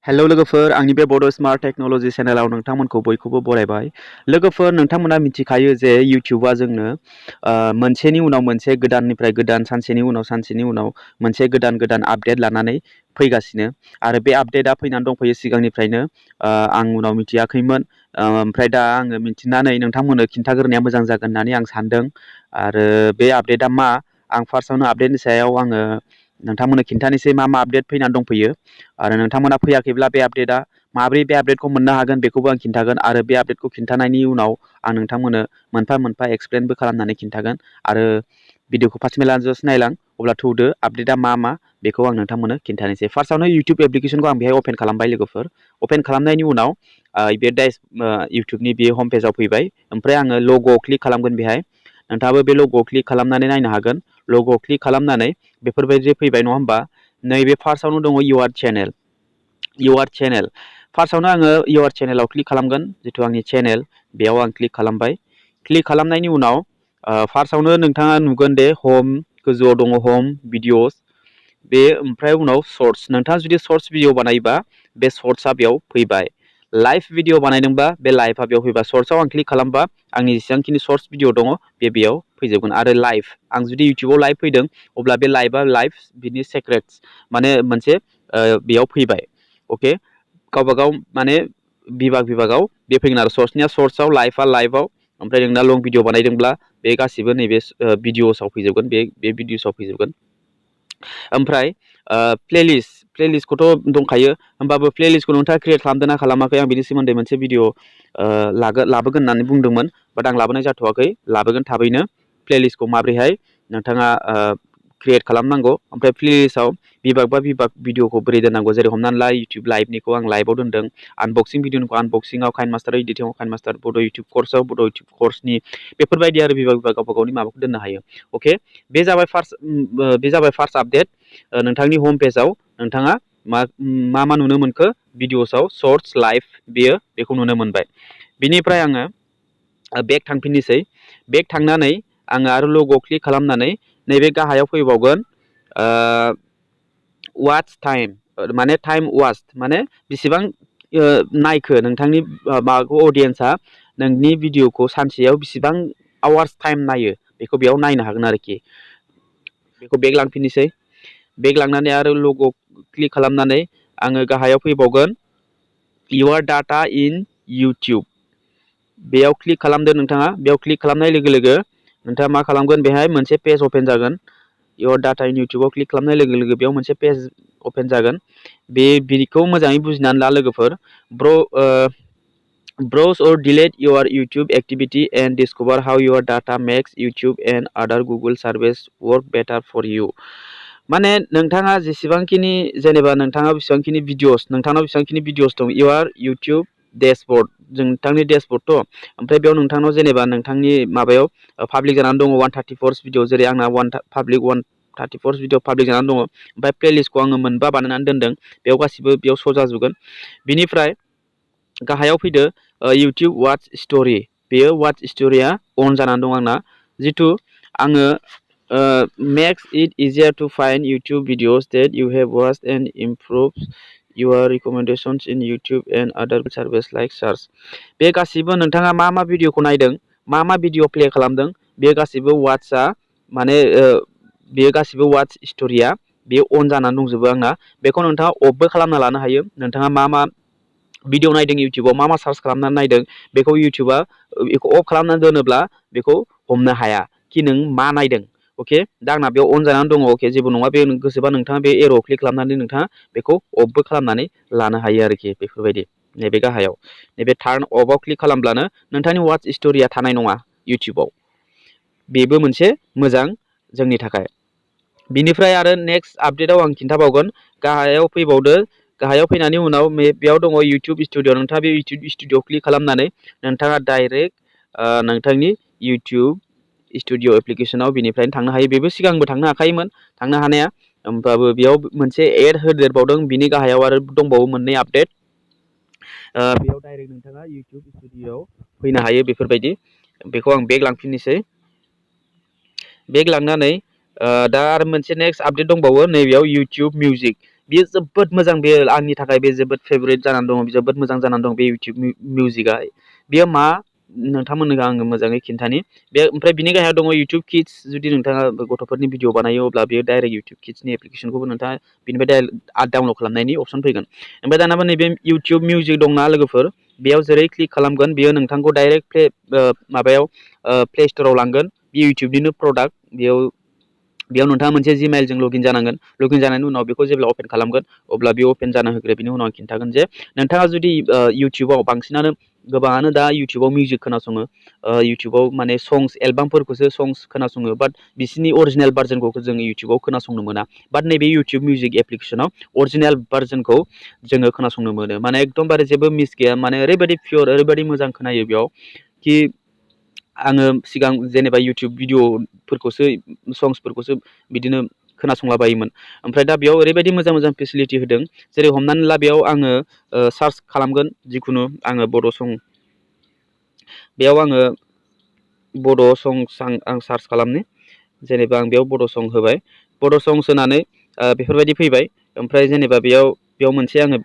Hello लोगोफोर आंनि बे बड स्मार्ट टेक्नोलॉजी चेनेलाव नोंथांमोनखौ बयखौबो बरायबाय। लोगोफोर नोंथांमोना मिथिखायो जे इउट्यूबा जोंनो मोनसेनि उनाव मोनसे गोदाननिफ्राय गोदान सानसेनि उनाव मोनसे गोदान गोदान आपडेट लानानै फैगासिनो आरो बे आपडेटआ फैनानै दंफैयो सिगांनिफ्रायनो आं उनाव मिथियाखैमोन ओमफ्राय दा आङो मिथिनानै नोंथांमोननो खिन्थाग्रोनाया मोजां जागोन होननानै आं सानदों आरो बे आपडेटआ मा आं फार्स्टआवनो आपडेटनि सायाव आङो नोंथांमोननो खिन्थानोसै मा आपडेट फैनानै दंफैयो आरो नोंथांमोना फैयाखैब्ला बे आपडेटआ माब्रै बे आपडेटखौ मोननो हागोन बेखौबो आं खिन्थागोन आरो बे आपडेटखौ खिन्थानायनि उनाव आं नोंथांमोननो मोनफा मोनफा एक्सप्लेनबो खालामनानै खिन्थागोन आरो भिडिअखौ फार्स्ट जास्ट नायलां अब्ला थौदो आपडेटआ मा बेखौ आं नोंथांमोननो खिन्थानोसै। फार्स्टआवनो इउट्यूब एप्लिकेशनखौ आं बेहाय अपेन खालामबाय लोगोफोर। अपेन खालामनायनि उनाव बे इउट्यूबनि बे हम पेजाव फैबाय ओमफ्राय आङो लग'आव क्लिक खालामगोन। बेहाय नोंथाङाबो बे लग'आव क्लिक खालामनानै नायनो हागोन। लग'आव क्लिक खालामनानै बेफोरबायदि फैबाय नङा होमबा। नैबे फार्स्टआवनो दङ इउआर चेनेल। फार्स्टआवनो आङो इउआर चेनेलाव क्लिक खालामगोन। जिथु आंनि चेनेल बेयाव आं क्लिक खालामबाय। क्लिक खालामनायनि उनाव फार्स्टआवनो नोंथाङा नुगोन दे हम गोजौआव दङ हम भिडिअस बे ओमफ्राय उनाव सर्ट्स। नोंथाङा जुदि सर्ट्स भिडिअ बानायोबा बे सर्ट्सआ बेयाव फैबाय। लाइभ भिडिअ बानायदोंबा बे लाइभआ बेयाव फैबाय। सर्ट्सआव आं क्लिक खालामबा आंनि जेसेबांखिनि सर्ट्स भिडिअ दङ बेयाव फैजोबगोन आरो लाइभ आं जुदि इउट्यूबाव लाइभ फैदों अब्ला बे लाइभआ लाइभ बिनि सेक्रेट्स माने मोनसे बेयाव फैबाय। अके गावबागाव माने बिभागाव बे फैगोन आरो सर्ट्सनिया सर्ट्सआव लाइभआ लाइभआव ओमफ्राय नोंना लं भिडिअ बानायदोंब्ला बे गासिबो नैबे भिडिअसआव फैजोबगोन। बे भिडिअसआव फैजोबगोन। ओमफ्राय प्लेलिस्टखौथ' दंखायो होमबाबो प्लेलिस्टखौ नोंथाङा क्रिएट खालामदों ना खालामाखै आं बिनि सोमोन्दै मोनसे भिडिअ लाबोगोन होननानै बुंदोंमोन बाट आं लाबोनाय जाथ'वाखै। लाबोगोन थाबैनो। प्लेलिस्टखौ माबोरैहाय नोंथाङा क्रिएट खालामनांगौ ओमफ्राय प्लेलिस्टआव बिभाग बा बिभाग भिडिअखौ बोरै दोननांगौ जेरै हमनानै ला इउट्यूब लाइभनिखौ आं लाइभआव दोनदों। आनबक्सिं भिडिअखौ आनबक्सिंआव काइनमास्टार एडिटिंआव काइनमास्टार बड' इउट्यूब कर्सआव बड' इउट्यूब कर्सनि बेफोरबायदि आरो बिभाग गावबा गावनि माबाखौ दोननो हायो। अके बे जाबाय फार्स्ट आपडेट। नोंथांनि हम पेजाव नोंथाङा मा नुनो मोनखो भिडिअसआव सर्ट्स लाइभ बेखौ नुनो मोनबाय। बिनिफ्राय आङो बेक थांफिननोसै। बेक थांनानै आङो आरो लग'आव क्लिक खालामनानै नैबे गाहायाव फैबावगोन वाच टाइम माने टाइम वाच माने बेसेबां नायखो नोंथांनि माबाखौ अडियेन्सआ नोंनि भिडिअखौ सानसेयाव बेसेबां आवार्स टाइम नायो बेखौ बेयाव नायनो हागोन आरोखि। बेखौ बेक लांफिननोसै। बेक लांनानै आरो लग'आव क्लिक खालामनानै आङो गाहायाव फैबावगोन इउआर डाटा इन इउट्यूब बेयाव क्लिक खालामदो नोंथाङा। बेयाव क्लिक खालामनाय लोगो लोगो नोंथाङा मा खालामगोन बेहाय मोनसे पेज अपेन जागोन। इउआर डाटा इन इउट्यूबाव क्लिक खालामनाय लोगो लोगो बेयाव मोनसे पेज अपेन जागोन। बेखौ मोजाङै बुजिनानै ला लोगोफोर। Browse or delete your YouTube activity and discover how your data makes YouTube and other Google service work better for you। माने नोंथाङा जेसेबांखिनि जेनेबा नोंथाङा बेसेबांखिनि भिडिअस दं इउआर इउट्यूब डेशबर्ड नोंथांनि डेशबर्डथ' ओमफ्राय बेयाव नोंथांनाव जेनेबा नोंथांनि माबायाव पाब्लिक जानानै दङ 134 भिडिअ जेरै आंना 134 भिडिअ पाब्लिक जानानै दङ। ओमफ्राय प्लेलिस्टखौ आङो मोनबा बानायनानै दोनदों। बेयाव गासिबो बेयाव श' जाजोबगोन। बिनिफ्राय गाहायाव फैदो इउट्यूब वाच स्ट'रि। बेयो वाच स्ट'रिया अन जानानै दं आंना। जिथु आङो makes it easier to find YouTube videos that you have watched and improves your recommendations in YouTube and other services like search। बे गासिबो नोंथाङा मा भिडिअखौ नायदों मा भिडिअ प्ले खालामदों बे गासिबो वाचआ माने बेयो गासिबो वाच स्ट'रिया बेयो अन जानानै दंजोबो आंना। बेखौ नोंथाङा अफबो खालामना लानो हायो। नोंथाङा मा भिडिअ नायदों इउट्यूबाव मा सार्च खालामनानै नायदों बेखौ इउट्यूबा बेखौ अफ खालामनानै दोनोब्ला बेखौ हमनो हाया कि नों मा नायदों। अके दा आंना बेयाव अन जानानै दङ। अके जेबो नङा। बे गोसोबा नोंथाङा बे एर'आव क्लिक खालामनानै नोंथाङा बेखौ अफबो खालामनानै लानो हायो आरोखि। बेफोरबायदि नैबे गाहायाव नैबे टार्न अफआव क्लिक खालामब्लानो नोंथांनि वाच स्ट'रिया थानाय नङा इउट्यूबाव। बेबो मोनसे मोजां जोंनि थाखाय। बिनिफ्राय आरो नेक्स्ट आपडेटआव आं खिन्थाबावगोन। गाहायाव फैबावदो। गाहायाव फैनानै उनाव बेयाव दङ इउट्यूब स्टुडिअ। नोंथाङा बे इउट्यूब स्टुडिअ क्लिक खालामनानै नोंथाङा डाइरेक्ट नोंथांनि इउट्यूब स्टुडिअ एप्लिकेशनाव बेनिफ्रायनो थांनो हायो। बेबो सिगांबो थांनो हाखायोमोन थांनो हानाया होमबाबो बेयाव मोनसे एड होदेरबावदों। बिनि गाहायाव आरो दंबावो मोननै आपडेट। बेयाव डाइरेक्ट नोंथाङा इउट्यूब स्टुडिअआव फैनो हायो बेफोरबायदि। बेखौ आं बेक लांफिननोसै। बेक लांनानै दा आरो मोनसे नेक्स्ट आपडेट दंबावो नैबेयाव इउट्यूब मिउजिक। बेयो जोबोद मोजां बेयो आंनि थाखाय बे जोबोद फेभरेट जानानै दङ जोबोद मोजां जानानै दं बे इउटुब मिउजिकआ बेयो मा नोंथांमोननो आङो मोजाङै खिन्थानि बे ओमफ्राय बिनि गाहायाव दङ इउटुब किड्स जुदि नोंथाङा गथ'फोरनि भिडिअ बानायो अब्ला बेयो डाइरेक्ट इउटुब किड्सनि एप्लिकेसनखौबो नोंथाङा बिनिफ्राय डाउनलड खालामनायनि अपसन फैगोन ओमफ्राय दानाबा नैबे इउटुब मिउजिक दंना लोगोफोर बेयाव जेरै क्लिक खालामगोन बेयो नोंथांखौ डाइरेक्ट माबायाव प्ले स्टराव लांगोन बे इउटुबनिनो प्रडाक्ट बेयाव नोंथाङा मोनसे जिमेइलजों लगइन जानांगोन लगइन जानायनि उनाव बेखौ जेब्ला अपेन खालामगोन अब्ला बेयो अपेन जाना होग्रो बिनि उनाव आं खिन्थागोन जे नोंथाङा जुदि इउटुबाव बांसिनानो गोबाङानो दा इउटुबाव मिउजिक खोनासङो इउटुबाव माने संस एलबामफोरखौसो संस खोनासङो बाट बिसिनि अरिजिनेल भार्जनखौ जों इउटुबाव खोनासंनो मोना बाट नैबे इउटुब मिउजिक एप्लिकेसनाव अरिजिनेल भार्जनखौ जोङो खोनासंनो मोनो माने एकदमबारे जेबो मिस गैया माने ओरैबायदि पियर ओरैबायदि मोजां खोनायो बेयाव कि आङो सिगां जेनेबा इउटुब भिडिअफोरखौसो संसफोरखौसो बिदिनो खोनासंलाबायोमोन ओमफ्राय दा बेयाव ओरैबायदि मोजां मोजां फेसिलिटि होदों जेरै हमनानै ला बेयाव आङो सार्च खालामगोन जिखुनु आङो बड' सं बेयाव आङो बड' संस आं सार्च खालामनि जेनेबा आं बेयाव बड' सं होबाय बड' सं होनानै बेफोरबायदि फैबाय ओमफ्राय जेनेबा बेयाव मोनसे आङो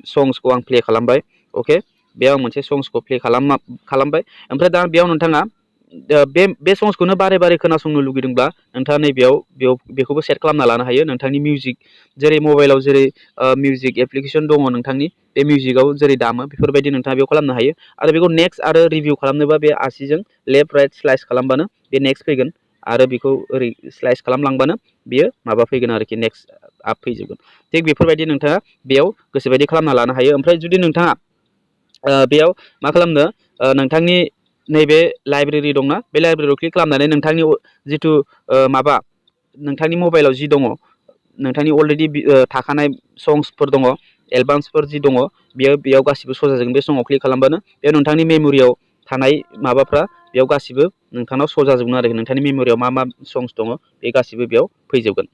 संसखौ आं प्ले खालामबाय अके बेयाव आं मोनसे संसखौ प्ले खालामबाय ओमफ्राय दा बेयाव नोंथाङा बे संसखौनो बारे बारे खोनासंनो लुगैदोंब्ला नोंथाङा नैबेयाव बेखौबो सेट खालामना लानो हायो नोंथांनि मिउजिक जेरै मबाइलाव जेरै मिउजिक एप्लिकेसन दङ नोंथांनि बे मिउजिकआव जेरै दामो बेफोरबायदि नोंथाङा बेयाव खालामनो हायो आरो बेखौ नेक्स्ट आरो रिभिउ खालामनोबा बे आसिजों लेफ्ट राइट स्लाइस खालामबानो बे नेक्स्ट फैगोन आरो बेखौ ओरै स्लाइस खालामलांबानो बियो माबा फैगोन आरोखि नेक्स्ट आप फैजोबगोन थिग बेफोरबायदि नोंथाङा बेयाव गोसोबायदि खालामना लानो हायो ओमफ्राय जुदि नोंथाङा बेयाव मा खालामनो नोंथांनि नैबे लाइब्रेरि दंना बे लाइब्रेरियाव क्लिक खालामनानै नोंथांनि जिथु माबा नोंथांनि मबाइलाव जि दङ नोंथांनि अलरेडि थाखानाय संसफोर दङ एलबाम्सफोर जि दङ बेयाव गासिबो सजाजों बे समाव क्लिक खालामबानो बेयाव नोंथांनि मेम'रियाव थानाय माबाफ्रा बेयाव गासिबो नोंथांनाव सजाजोबगोन आरोखि नोंथांनि मेम'रियाव मा संस दङ बे गासिबो बेयाव फैजोबगोन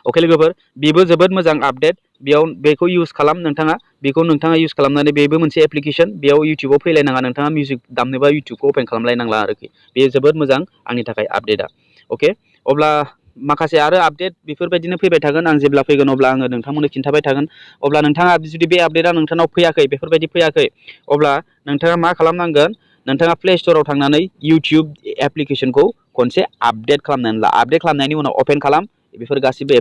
अके लोगोफोर बेबो जोबोद मोजां आपडेट बेयाव बेखौ इउज खालाम बेखौ नोंथाङा इउज खालामनानै बेबो मोनसे एप्लिकेसन बेयाव इउटुबाव फैलायनाङा नोंथाङा मिउजिक दामनोबा इउटुबखौ अपेन खालामलायनांला आरोखि बेयो जोबोद मोजां आंनि थाखाय आपडेटआ अके अब्ला माखासे आरो आपडेट बेफोरबायदिनो फैबाय थागोन आं जेब्ला फैगोन अब्ला आङो नोंथांमोननो खिन्थाबाय थागोन अब्ला नोंथाङा जुदि बे आपडेटआ नोंथांनाव फैयाखै बेफोरबायदि फैयाखै अब्ला नोंथाङा मा खालामनांगोन नोंथाङा प्ले स्टराव थांनानै इउटुब एप्लिकेसनखौ खनसे आपडेट खालामनानै ला आपडेट खालामनायनि उनाव अपेन खालाम बेफोर गासिबो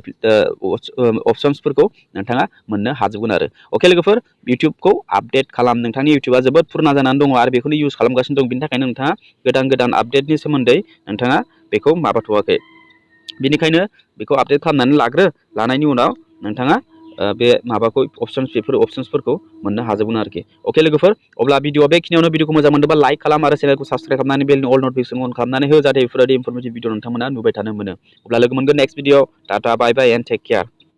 अपसन्सफोरखौ नोंथाङा मोननो हाजोबगोन आरो अके लोगोफोर इउटुबखौ आपडेट खालाम नोंथांनि इउटुबा जोबोद पुराना जानानै दङ आरो बेखौनो इउज खालामगासिनो दं बिनि थाखायनो नोंथाङा गोदान आपडेटनि सोमोन्दै नोंथाङा बेखौ माबाथ'वाखै बिनिखायनो बेखौ आपडेट खालामनानै लाग्रो लानायनि उनाव नोंथाङा बे माबाखौ बेफोर अपसन्सफोरखौ मोननो हाजोबगोन आरोखि अके लोगोफोर अब्ला भिडिअआ बेखिनियावनो भिडिअखौ मोजां मोनदोंबा लाइक खालाम आरो चेनेलखौ साबस्क्राइब खालामनानै बेलनि अल नटिफिकेसन अन खालामनानै हो जाहाथे बेफोरबायदि इनफरमेटिभ भिडिअ नोंथांमोना नुबाय थानो मोनो अब्ला लोगो मोनगोन next video tata bye bye and take care